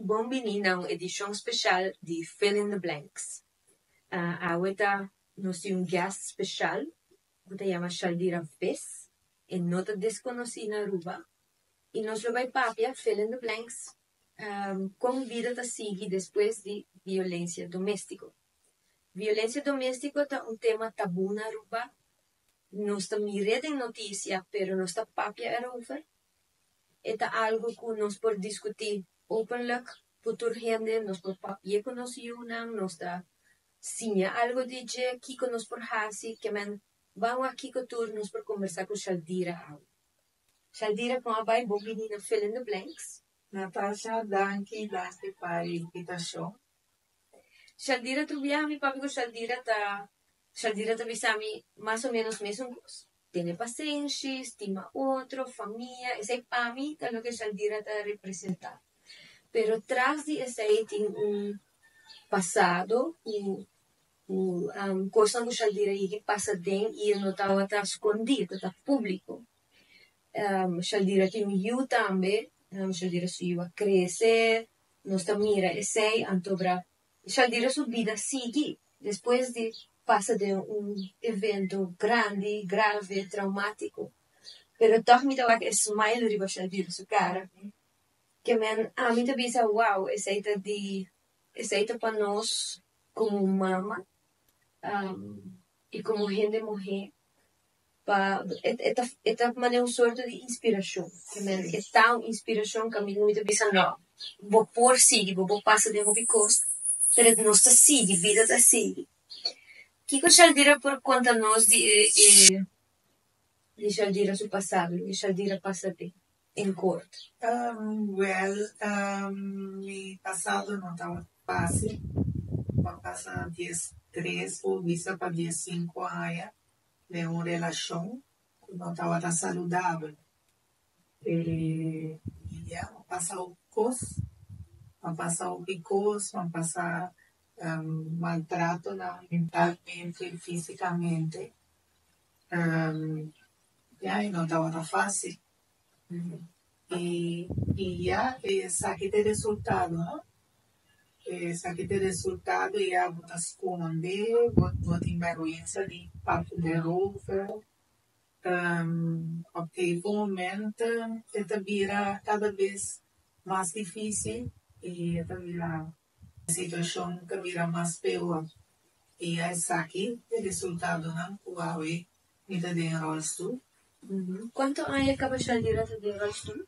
Bon bini na un edishon speshal di Fill in the Blanks. Awe ta nos tin un guest speshal ku ta yama Shaldira Vis. E no ta deskonosí na Aruba. I nos lo bai papia, fill in the blanks, kon bida ta sigui despues di violensia doméstiko. Violensia doméstiko ta un tema tabú na Aruba. Nos ta mir'é den notisia, pero nos ta papia erover. E ta algu ku nos por diskutí openlijk ku tur hende, nos por papi'é ku nos yunan, nos ta siña algu di dje, kiko nos por hasi, ke men ban wak kiko tur nos por kombersá ku Shaldira awe. Shaldira kon a bai bon bini na Fill in the Blanks. Natasha, danki, danki pa e invitashon. Shaldira tur biaha mi papia ku Shaldira ta Shaldira ta bisa mi mas o menos mesun kos. Tene pasenshi, stima otro, famia, esei pa mi ta loke Shaldira ta representá. Pero tras di esei tin un pasado ku ku kosnan ku Shaldira yegi pasa den i e no tabata skondí, e tabata públiko. Shaldira tin un yu tambe, Shaldira su yu a krese, nos ta mira esei, antobra Shaldira su bida sigui despues di pasa den un evento grandi, grave, traumátiko. Pero tòg mi ta wak e smile riba Shaldira su kara, ke men ami ta bisa wow, esei ta di, esei ta pa nos komo mama i komo hende muhé pa e ta e ta manera un sorto di inspirashon. Ke men e ta un inspirashon kaminda mi ta bisa no, bo por sigui, bo por pasa den hopi kos, pero nos ta sigui, bida ta sigui. Kiko Shaldira por konta nos di e e di Shaldira su pasado, loke Shaldira pasa den, en kort? Wèl, mi pasado no tabata fásil. Mi a pasa dies tres por bisa pa dies sinku aña. Den un relashon ku no tabata saludabel. E ya, a pasa hopi kos, a pasa hopi kos, a pasa maltratonan mentalmente, físikamente. Ya, e no tabata fásil. I i ya, esaki ta e resultado, no? Esaki ta e resultado, ya bo ta skonde, bo bo tin bèrgwensa di papia derover. Op gegeven moment e ta bira kada bes mas difísil i e ta bira e situashon ta bira mas peor. I ya esaki ta e resultadonan ku awe Mi ta den rolstoel. Cuanto aña caba Shaldira ta den rolstoel?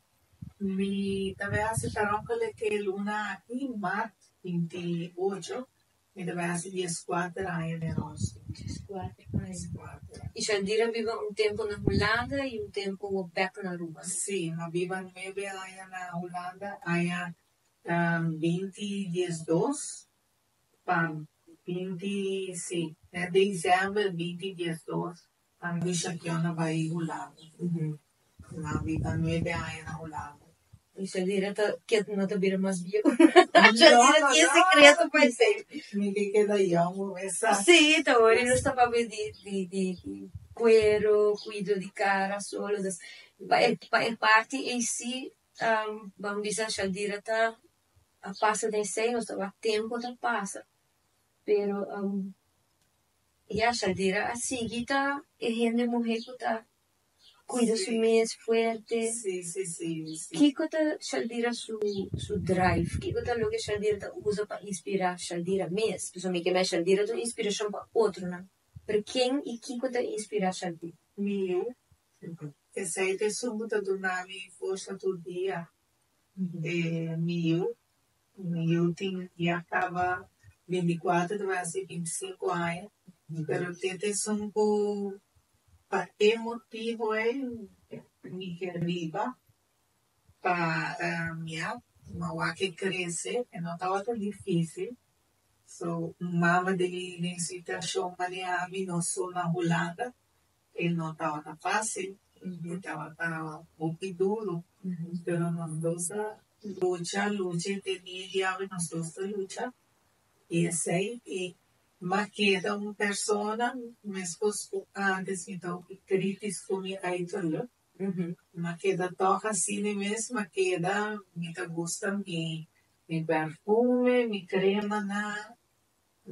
Mi ta bay haci per ongeluk e luna aki, maart 28, mi ta bay haci 14 aña den rolstoel. 14 aña. Y Shaldira biba un tempo na Hulanda y un tempo bek na Aruba? Sí, mi a biba nuebe aña na Hulanda, aña 2012 Pa 20, sí, net december 2012 ami Shakion a bai Hulanda. Nan a biba nuebe aña na Hulanda. I Shadira ta ke no ta bira mas bieu. Shadira tin e sekreto pa esei. Mi ke keda yong bo mes sa. Sí, ta ora nos ta papia di di di kuero, kuido di kara, solo, dus pa e pa e parti ei sí ban bisa Shadira ta a pasa den esei nos ta wak tempo ta pasa pero ya Shaldira a sigui ta e hende muhe ku ta kuida su mes fuerte. Kiko ta Shaldira su su drive? Kiko ta loke Shaldira ta usa pa inspira Shaldira mes? Pasobra mi ke mei Shaldira ta un inspirashon pa otronan pero ken i kiko ta inspira Shaldira? Mi yu. Esei ta esun ku ta duna mi forsa tur dia. E mi yu, mi yu tin ya kaba 24 ta bai hasi 25 aña, pero te ta esun ku pa e motibu ei Mi ke riba pa ya mi a wak e krese e no tabata difícil so un mama den situacion manera ami no so na Hulanda e no tabata fácil e tabata hopi duro pero nos dos a lucha lucha te dia di awe nos dos ta lucha y esey y m'a keda un persona meskos ku antes mi ta hopi kritisch ku mi uiterlijk m'a keda tòg asina mes m'a keda mi ta gusta mi mi perfume mi cremanan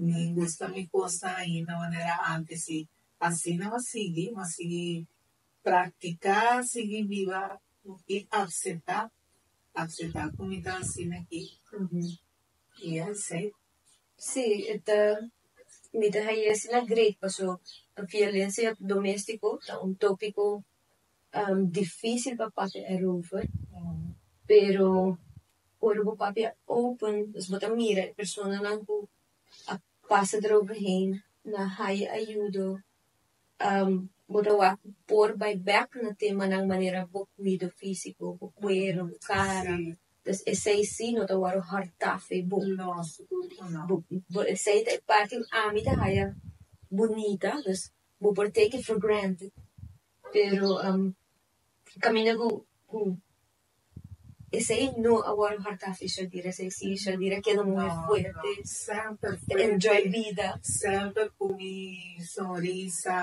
mi gusta mi kosnan ainda manera antes y asina m'a sigui m'a sigui praktiká sigui biba y akseptá akseptá ku mi ta asina aki. Y esey. Sí, e ta, mi ta haña asina great paso violencia domestico ta un topico difícil pa papia erover, pero ora bo papia open, dus bo ta mira e personanan cu a pasa eroverheen, nan haya ayudo, bo ta wak por bai bek na temanan manera bo cuido fisico, bo cuero, bo cara. Dus esey sí no ta wòrdu hòrtá fe bo. No, sigur ku no. Bo, bo, esey ta e parti ku ami ta haya bunita, dus bo por take it for granted, pero kaminda ku ku esey no a wòrdu hòrtá fe Shadira, esey sí Shadira keda muher No, fuerte, no. Semper ta enjoy fuerte, bida. semper ku mi sonrisa,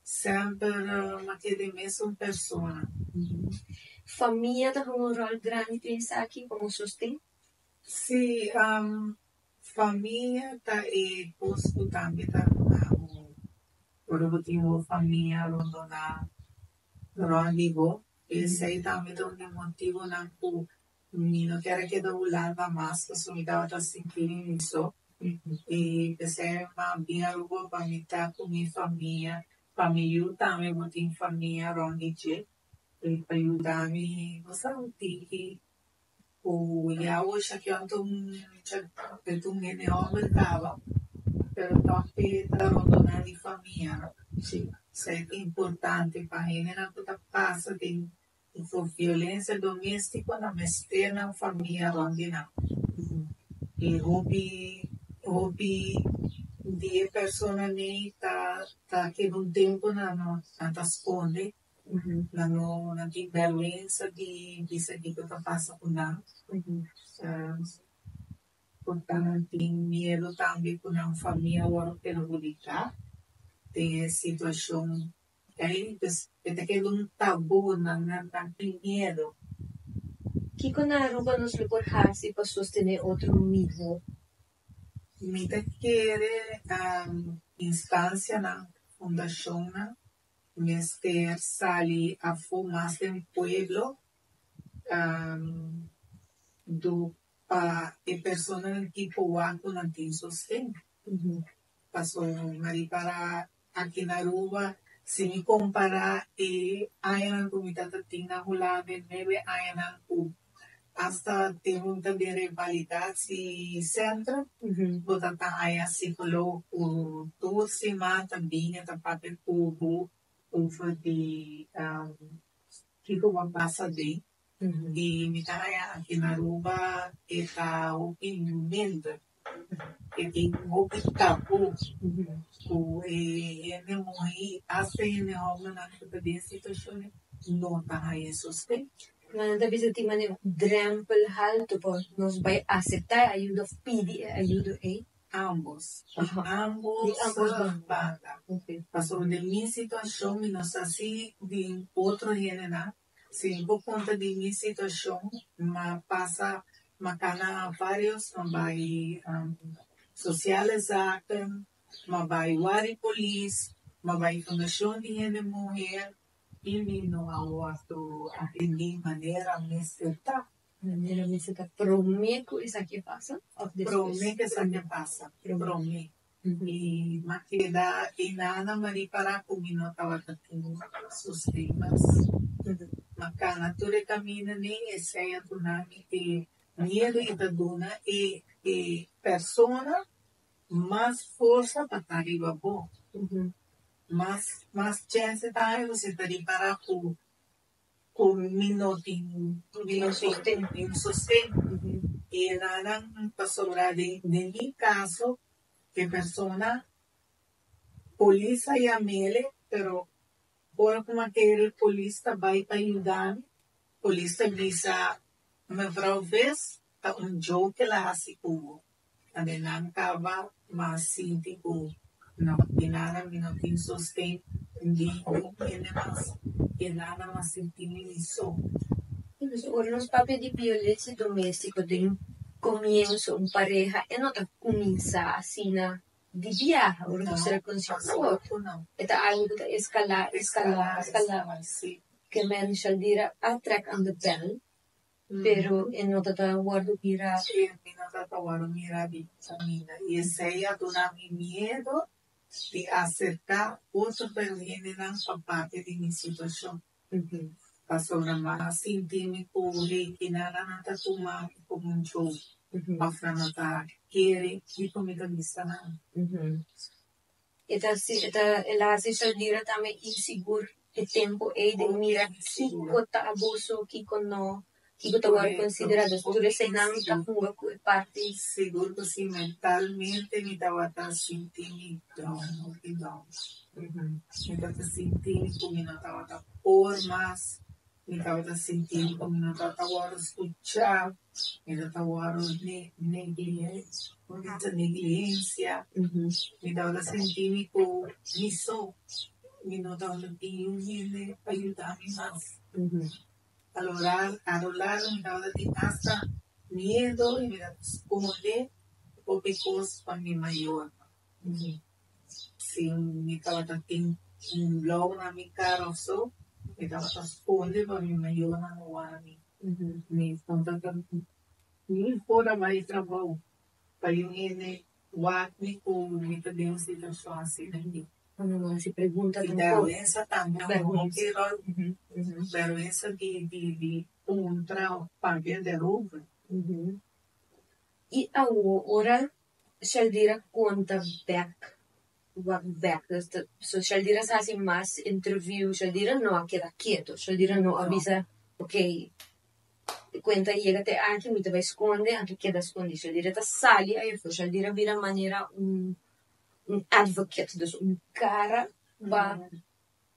Semper m'a keda e mesun persona. Famia ta hunga un ròl grandi den esaki komo sosten? Sí, famia ta e kos ku tambe ta duna bo. Ora bo tin bo famia rondoná rònt di bo, esei tambe ta un di e motibunan ku Mi no kier a keda Hulanda mas pasobra mi tabata sinti mi so y p'esei mi a bin Aruba pa mi ta cu mi famia, pa mi yu tambe bo tin famia rond di dje y pa yuda mi bo sa un tiki cu ya awor Shakion ta un ta un hende homber caba pero tog e ta rondona di famia no. Esei ta importante pa hendenan cu ta pasa den Ku violensia doméstiko nan mester nan famia rònt di nan. I hopi hopi di e personanan ei ta ta keda un tempu nan no nan ta skonde, nan no nan tin bèrgwensa di bisa kiko ta pasa ku nan. Por ta nan tin miedu tambe ku nan famia wòrdu perhudiká den e situashon Ei, pues e ta keda un tabú, nan nan tin miedo. Kiko na Aruba nos lo por hasi pa sostené otro mihó? Mi ta kere instancianan, fundacionnan mester sali afó mas den pueblo do pa e personanan tipo wak ku nan tin sosten. Paso mi a ripara aki na Aruba, si mi compara e añanan cu mi tata tin na Hulanda e nuebe añanan cu hasta tempo mi ta den revalidatiecentrum, bo ta ta haya psicoloog cu tur siman ta bini ta papia cu bo over di kico bo a pasa den. Y mi ta haya aki na Aruba e ta hopi minder. E tin hopi tabú ku e hende muhé asta e hende hòmbernan ku ta den situashon no ta haña sosten. Nan ta bisa tin manera un drèmpel haltu pa nos bai aseptá e ayuda òf pidi e ayuda ei. Ambos. Di ambos banda. Pasobra den mi situashon mi no sa si di otro hendenan. Si mi por konta di mi situashon, m'a pasa, m'a kana varios, m'a bai Sociale Zaken, m'a bai Wari Polis, m'a bai Fundashon di Hende Muher i mi no a wòrdu atendí manera mester ta. Manera mester ta promé ku esaki a pasa òf despues? Promé ku esaki a pasa, promé. Mi a keda einan a ripará ku mi no tabata tin sosten mas. M'a kana tur e kaminda nen esei a duna mi e miedu i ta duna e e persona mas forsa pa ta riba bo. Mas mas chènse ta hay ku si ta ripará ku. Ku mi no tin mi no tin un sosten. I e nan pasobra den mi kaso e persona polis a yam'ele pero ora ku mi a kere polis ta bai pa yuda mi polis ta bisa mevrouw Vis ta un joke el a hasi ku bo. Tambe nan kaba mas sinti ku no di nada mi no tin sosten di un hende mas i nada mas sinti mi mi so. Ora nos papia di violencia domestico den comienso un pareha e no ta cuminsa asina di biaha ora nos reconcilia e ta algo cu ta escala escala escala ke men Shaldira a trek aan de bel. Pero e no ta ta wòrdu mirá. Sí, mi no ta ta wòrdu mirá di kaminda. I esei a duna mi miedu di aserká otro hendenan pa papia di mi situashon. Pasobra mi a sinti mi ku kinan nan ta tuma mi komo un joke òf nan no ta kere kiko mi ta bisa nan. E ta e ta el a hasi Shaldira tambe insigur e tempu ei den mira kiko ta abuso, kiko no, kiko ta wòrdu konsiderá. Dus tur eseinan ta hunga ku e parti. Sigur ku si, mentalmente mi tabata sinti mi down, hopi down. Mi tabata sinti mi ku mi no tabata por mas, mi tabata sinti mi ku mi no tabata wòrdu skuchá. Mi tabata wòrdu negligensia. Mi tabata sinti mi ku mi so. Mi no tabata tin niun hende pa yuda mi mas. A lo largo mi tabata tin asta miedo i mi tabata skonde hopi kos pa mi mayornan. Si mi tabata tin un blou na mi kara of so, mi tabata skonde pa mi mayornan no wak mi. Mi no tabata ni por a bai trabou pa un hende wak mi ku mi ta den un situashon asina aki. I bèrgwensa tambe un hopi ròl, bèrgwensa di puntra òf papia derover. I awor ora Sheldira konta bèk, wak bèk, so Sheldira sa hasi mas interview, Sheldira no a keda ketu, Sheldira no a bisa ok e kuenta a yega te aki mi ta bai skonde anto keda skondi, Sheldira ta sali ayafó, Sheldira bira manera un un advocate, dus un kara pa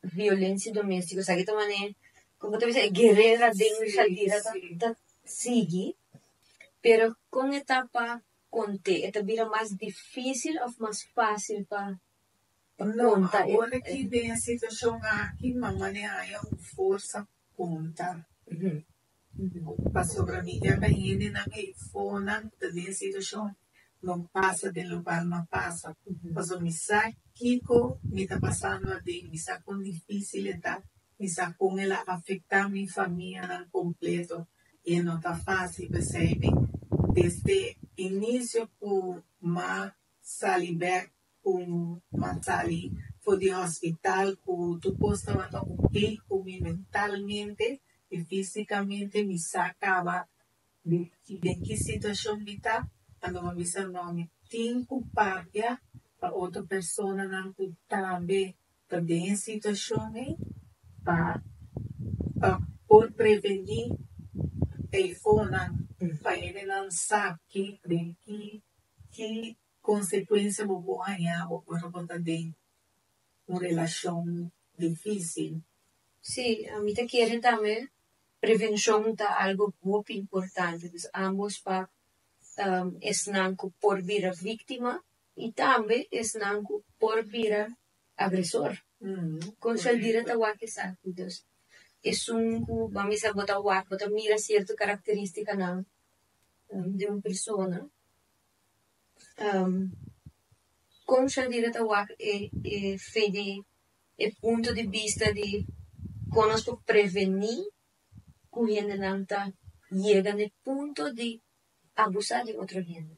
violencia domestico, esaki ta manera como ta bisa e guerera den Sheldira ta sigui, pero kon e ta pa Conte, e ta bira mas difícil of mas fácil pa pa No, conta e awor aki den e situacion aki mama ne haya un forsa conta. Pasobra mi ya ta hendenan eifonan ta den e situacion no pasa den locual no pasa. Pasobra mi sa kico mi ta pasando aden, mi sa con dificil e ta, mi sa con el a afecta mi famianan completo. I e no ta fácil, p'esei mi desde inicio cu m'a sali bek cu m'a sali for di hospital cu tur cos tabata ok cu mi mentalmente y fisicamente mi sa caba den ki situacion mi ta, anto m'a bisa no mi tin cu papia pa otro personanan cu tambe ta den e situacion ei pa pa por preveni eifonan pa hendenan sa ki den ki ki consecuencia bo por haña bo ora bo ta den un relacion dificil. Sí, ami ta kere tambe prevencion ta algo hopi importante, dus ambos pa esnan cu por bira victima y tambe esnan cu por bira agresor. Con Sheldira ta wak esaki? Dus esun cu bo a misa bo ta wak, bo ta mira cierto caracteristicanan di un persona. Con Sheldira ta wak e e fe di e punto di bista di con nos por preveni cu hendenan ta yega na e punto di abusa di otro hende?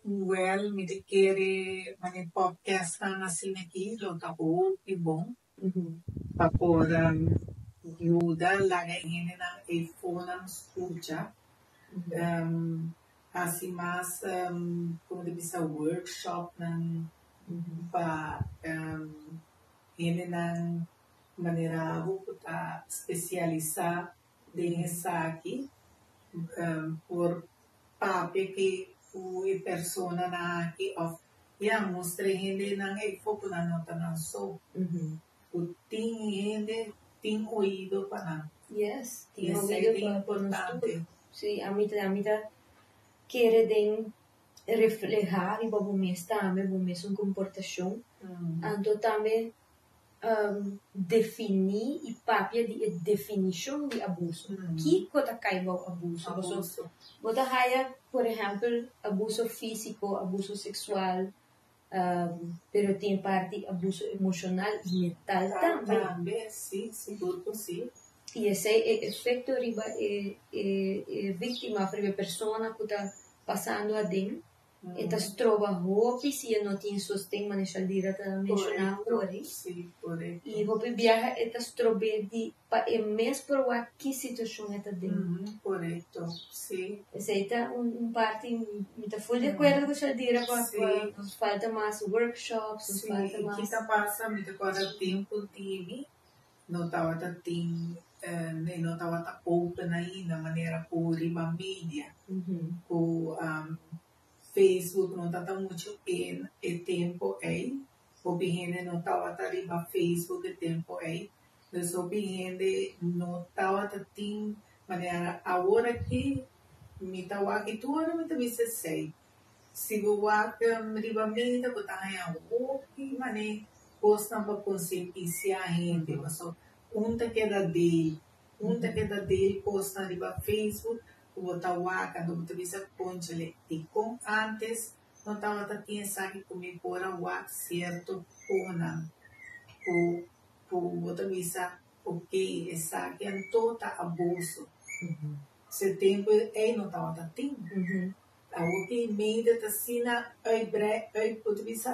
Wèl, mi ta kere manera pòdkèstnan asina aki lo ta hopi bon pa por yuda laga e hendenan eifonan skucha, hasi mas komo ta bisa workshopnan pa hendenan. Manera abo ku ta spesialisá den esaki por papia ku e personanan aki òf ya mustra e hendenan ei for ku nan no ta nan so. Ku tin hende tin oido pa nan. Yes, I tin esei oido ta pa pa nos tur. importante. Sí, ami ta kere den reflehá riba bo mes tambe, bo mesun komportashon. Anto tambe definí i papia di e definishon di abuso. Kiko ta kai bou abuso? Pasobra bo ta haya, por ehèmpel, abuso físiko, abuso seksual, pero tin e parti abuso emoshonal i mental tambe. Tambe, sí, sigur ku sí. I esei e efekto riba e e víktima òf riba e persona ku ta pasando aden. E ta stroba hopi si e no tin sosten, manera Shaldira ta menshoná awor. I hopi biaha e ta strob'é di pa e mes por wak ki situashon e ta den. Esei ta un parti, mi ta ful di akuerdo ku Shaldira pa nos falta mas workshops, nos falta mas. Ki ta pasa, mi ta kòrda tempu di mi no tabata tin, no tabata open ainda manera ku riba media, ku Facebook no tabata muchu in e tempu ei, hopi hende no tabata riba Facebook e tempu ei, dus hopi hende no tabata tin manera awor aki mi ta wak i tur ora mi ta bisa esei, si bo wak riba media bo ta haña hopi manera kosnan pa konsientisiá hende pasobra un ta keda deel, un ta keda deel kosnan riba Facebook ku bo ta wak anto bo ta bisa kónchale dikon ántes no tabata tin esaki ku mi por a wak sierto konan ku ku bo ta bisa okey esaki anto ta abuso se tempu ei no tabata tin awor ki media ta asina uitbrei uit bo ta bisa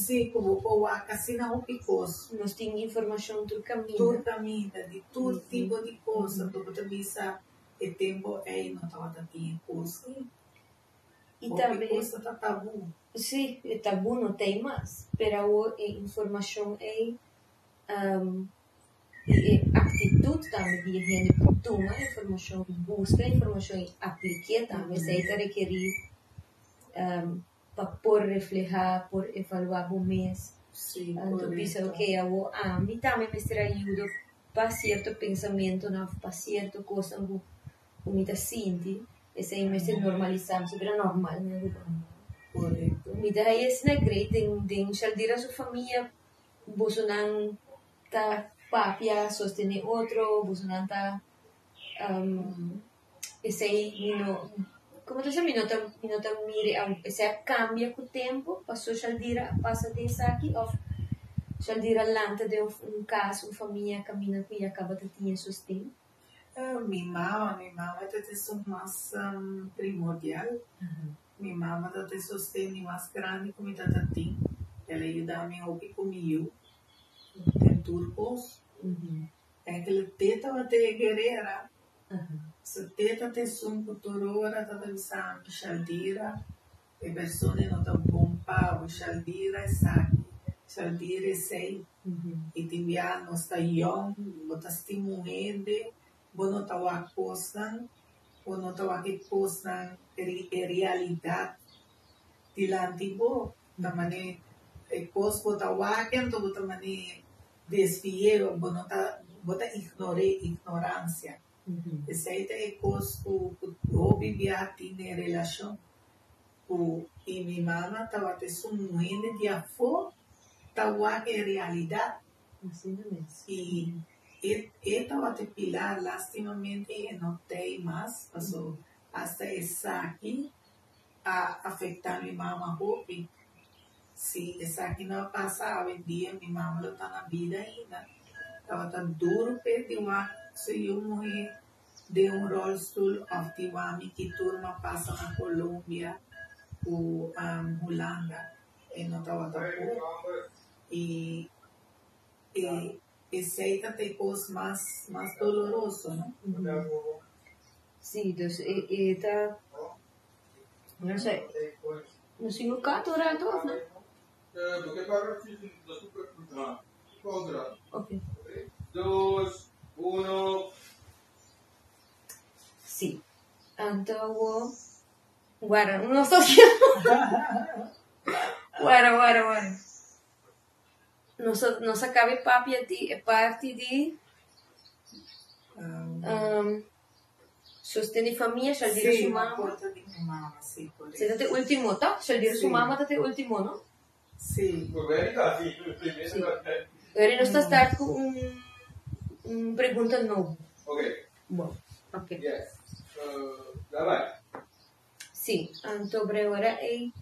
si ku bo por wak asina hopi kos. Nos tin informashon tur kaminda. Tur kaminda di tur tipo di kos anto bo ta bisa e tempu ei no tabata tin e kos ei. I tambe. Hopi kos ta tabú. Sí, e tabú no ta ei mas, pero awor e informashon ei i e aktitut tambe di e hende ku tuma informashon, buska informashon i aplik'é tambe, esei ta rekerí pa por reflehá, por evaluá bo mes. Anto bisa, okey, awor ami tambe mester ayuda pa sierto pensamentonan òf pa sierto kosnan ku ku mi ta sinti, esei mester normalisá, mester bira normal na Aruba. Mi ta haña esei great den den Shaldira su famia, bosonan ta papia, sostené otro, bosonan ta esei mi no, komo ta bisa mi no ta mi no ta mira esei a kambia ku tempu paso Shaldira a pasa den esaki òf Shaldira lanta den un kas, un famia kaminda ku ya kaba ta tin e sosten? Mi mama, mi mama ta esun mas primordial. Mi mama ta e sosten di mas grandi ku mi tata tin. El a yuda mi hopi ku mi yu den tur kos. Enkele te tabata e guerera. Su teta ta esun ku tur ora ta ta bisa mi, Shaldira, e persona no ta bon pa bo, Shaldira esaki, Shaldira esei. I tin bia nos ta yòn, bo ta stima un hende, bo no ta wak kosnan, bo no ta wak e kosnan, e realidat dilanti bo. Ta manera e kos bo ta wak anto bo ta manera desvi'é o bo no ta bo ta ignor'é, ignoransia. Esei ta e kos ku ku hopi bia tin den relashon ku i mi mama tabata esun muhende di afó ta wak e realidat i e e tabata e pilar lastimamente e no t'ei mas paso asta esaki a afektá mi mama hopi. Si esaki no a pasa awendia mi mama lo ta na bida ainda. Tabata duru p'e di wak su yu muhé den un rolstoel òf di wak mi ki tur m'a pasa na Colombia ku Hulanda. E no tabata por. I esei ta ta e kos mas mas doloroso, no? Sí, dus e ta. No sé. Nos tin un kato un rato of no? Ok. Dos, uno. Sí. Anto awo guarda nos ta haciendo. Guarda, guarda, guarda. Nos a nos a caba e papia di e parti di um, sosten di famia, Shaldira Sí, su na mama. porta di mi mama, sí, Se correcto. ta te ultimo, toch? Shaldira su Sí. mama ta te ultimo, no? Sí. Sí. Awor nos ta start cu un un pregunta nobo. Ok, Bon, ok. yes. Bye bye. Sí, anto bre ora ei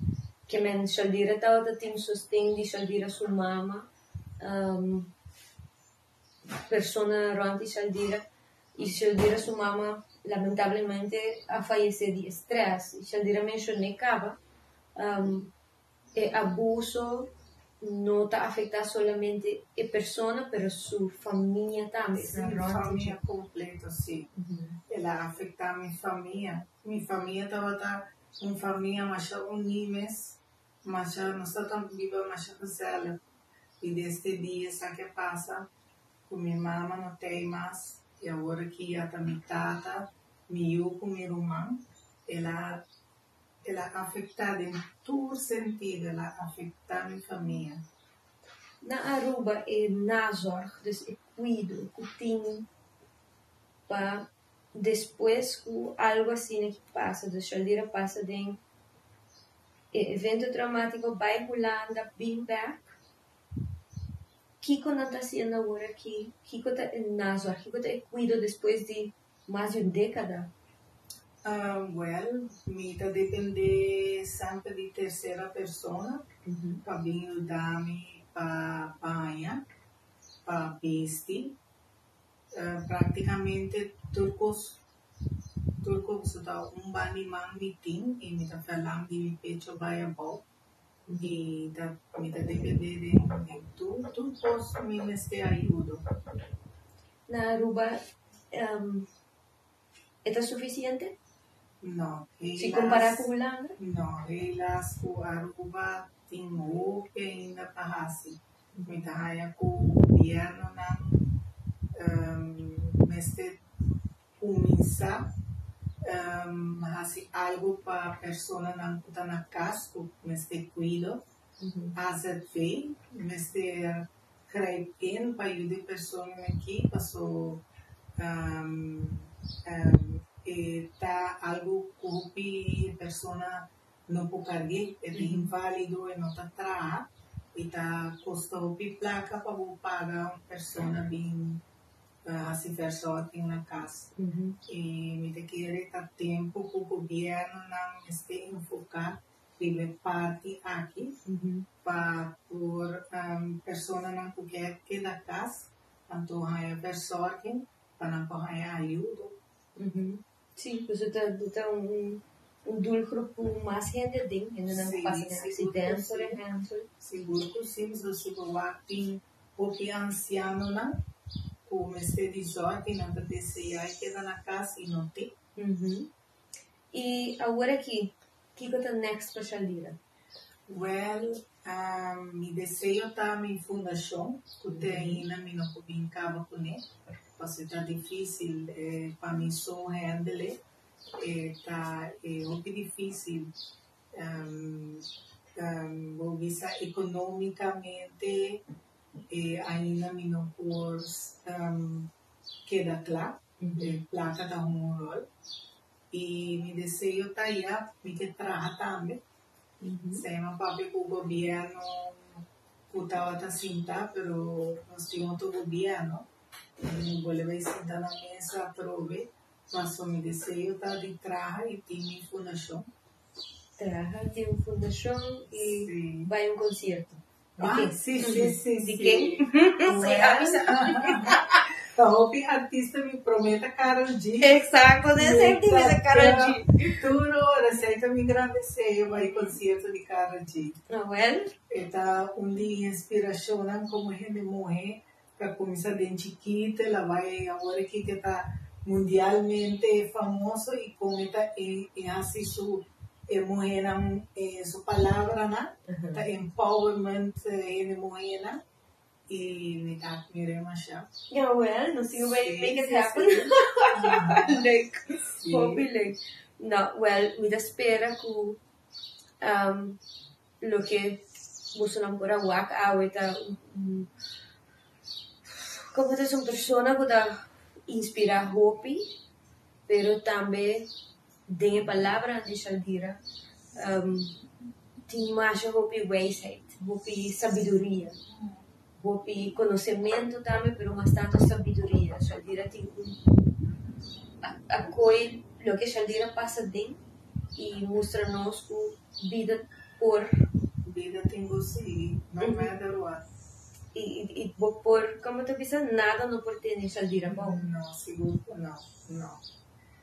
ke men Shaldira tabata tin sosten di Shaldira su mama, um, persona rond di Shaldira, y Shaldira su mama lamentablemente a fayece di stress. Y Shaldira mencion'é caba, um, e abuso no ta afecta solamente e persona, pero su famia tambe. Sí, rond di famia completo, sí. El a afecta mi famia. Mi famia tabata un famia masha uní mes, masha nos tabata biba masha gezellig. Y desde dia esaki a pasa cu mi mama no t'ey mas y awor aki ya ta mi tata, mi yu cu mi ruman, el a el a afecta den tur sentido, el a afecta mi famia. Na Aruba e nazorg, dus e cuido cu tin pa despues cu algo asina ki pasa, dus Shaldira pasa den e evento traumatico bay Hulanda, bin bek, kico nan ta haciendo awor aki? Kico ta e nazorg? Kico ta e cuido despues di mas di un decada? Well, mi ta depende semper di tercera persona pa bin yuda mi pa baña, pa bisti. Practicamente tur cos, tur cos ta un banda di man mi tin y mi ta verlam di mi pecho bay abou y ta mi ta depende den tur tur cos mi mester ayudo. Na Aruba e ta suficiente? No, Si compara cu Hulanda? No, helaas cu Aruba tin hopi ainda pa haci. Mi ta haya cu gobiernonan mester cuminsa haci algo pa personanan cu ta na cas cu mester cuido. AZV mester grijp in pa yuda e personanan aki paso e ta algo cu hopi persona no por cargu'e, e ta invalido, e no ta traha y ta costa hopi placa pa bo paga un persona bin haci verzorging na cas. Y mi ta kere ta tempo cu gobiernonan mester enfoca riba e parti aki pa por personanan cu kier keda cas anto haya verzorging pa nan por haya ayudo. Sí, pues ta ta un un doelgroep cu mas hende den, hendenan cu pasa den accident, por ehempel. Sigur cu sí, pasobra si bo wak tin hopi ancianonan cu mester di zorg y nan ta desea e keda na cas y no tin. Y awor aki, kico ta next pa Shaldira? Well, mi deseo ta mi fundacion, cu te ainda mi no por bin caba cune, pasobra ta dificil pa mi so handle e, ta hopi dificil, bo bisa economicamente ainda mi no por keda cla, e placa ta hunga un rol. Y mi deseo ta ya mi ke traha tambe. Esei papia cu gobierno cu tabata sinta, pero nos tin otro gobierno. Mi bolbe bay sinta na mesa atrobe. Paso mi deseo ta di traha y tin mi fundacion. Traha, tin un fundacion y bay un concierto. Ah, sí. Di Sí. ken? Sí, avisa. Ta hopi artista mi prome ta Karol G. Exacto, den senti mi Karol G. Tur ora, esey ta mi gran deseo bay concierto di Karol G. Ah, well. E ta un di inspiracionnan como hende muhe pa cuminsa den chikito, el a bay awor aki cu ta mundialmente famoso y con e ta e haci su e muhenan su palabranan ta empowerment hende muhenan. I mi ta admir'é masha. Jawel, nos tin ku bai make it happen. Leuk, hopi leuk. No, wel, mi ta spera ku loke bosonan por a wak awe ta un, komo ta bisa, un persona ku ta inspirá hopi, pero tambe den e palabranan di Shaldira tin masha hopi wijsheid, hopi sabiduria, hopi konosementu tambe pero mas tantu sabiduria. Shaldira tin un a koe loke Shaldira pasa den i mustra nos ku bida por. Bida tin ku sigui, no matter what. I bo por, komo ta bisa, nada no por tene Shaldira abou. No, sigur ku no, no.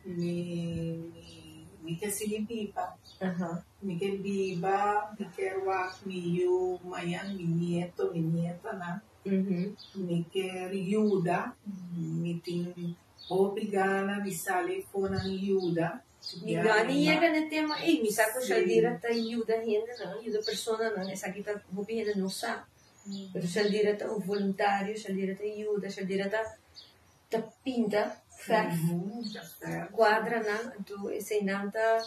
Mi mi ke sigui biba. Mi ke biba, mi kier wak mi yu mañan, mi nieto, mi nietanan. Mi kier yuda, mi tin hopi gana di sali for nan yuda. Mi no a ni yega na e tema ei. Mi sa ku Shaldira ta yuda hendenan, yuda personanan, esaki ta hopi hende no sa. Pero Shaldira ta un voluntario, Shaldira ta yuda, Shaldira ta. Ta pinta verf kuadranan anto eseinan ta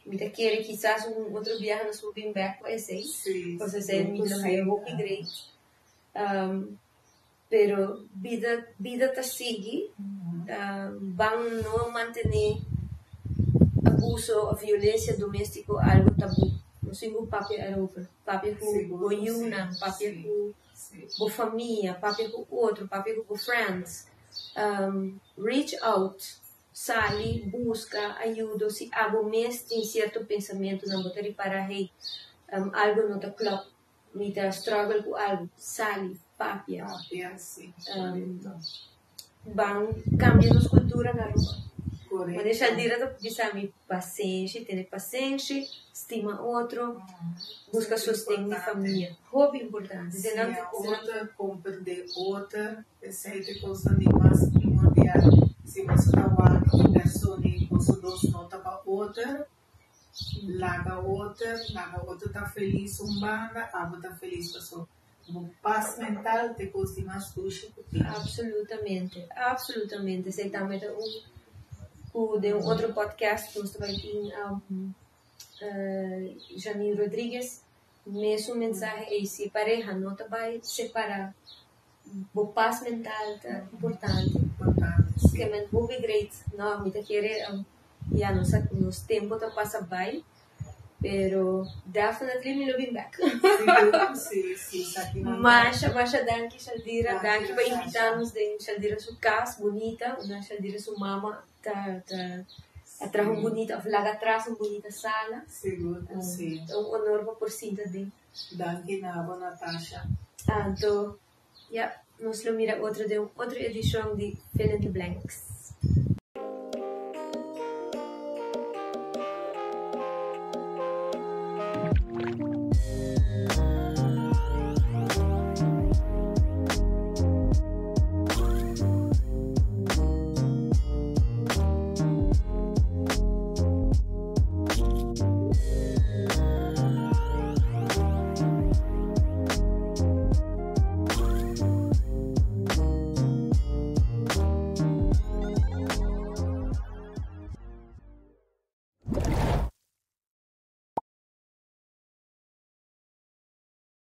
mi ta kere kisas un otro biaha nos por bin bek pa esei pasobra esei mi lo haya hopi great pero bida bida ta sigui ban no mantene abuso of violencia domestico algo tabu nos tin ku papia erover papia ku bo yunan papia ku. Bo famia, papia ku otro, papia ku bo friends. Reach out, sali buska ayudo si abo mes tin sierto pensamentunan bo ta ripara hey algo no ta klòp, mi ta struggle ku algo, sali papia. Ban kambia nos kultura na Aruba. Manera Shandira ta bisa mi pasenshi, tene pasenshi, stima otro, buska sosten di famia. Hopi importante. Si otro komprende otro, esei ta e kosnan di mas primordial. Si boso ta wak e persona i boso dos no ta pa otro, laga otro, laga otro ta felis un banda, abo ta felis pasobra Bo pas mental ta e kos di mas dushi ku tin. Absolutamente, absolutamente. Esei tambe ta un ku den un otro podcast nos ta bai tin Janine Rodriguez mesun mensahe ei, si pareha no ta bai separa bo pas mental ta importante. Importante, si. Ke men hopi great. No, mi ta kere ya nos a nos tempo ta pasa bai. Pero definitely mi lo bin bek. Si, si, esaki nan ta. Masha, masha danki Shaldira. Danki pa invita nos den Shaldira su cas bunita, unda Shaldira su mama ta ta a traha un bunita of laga atras un bunita sala. Sigur cu si. Ta un honor pa por sinta den. Danki na abo Natasha. Anto, ya, nos lo mira otro den un otro edicion di Fill in the Blanks.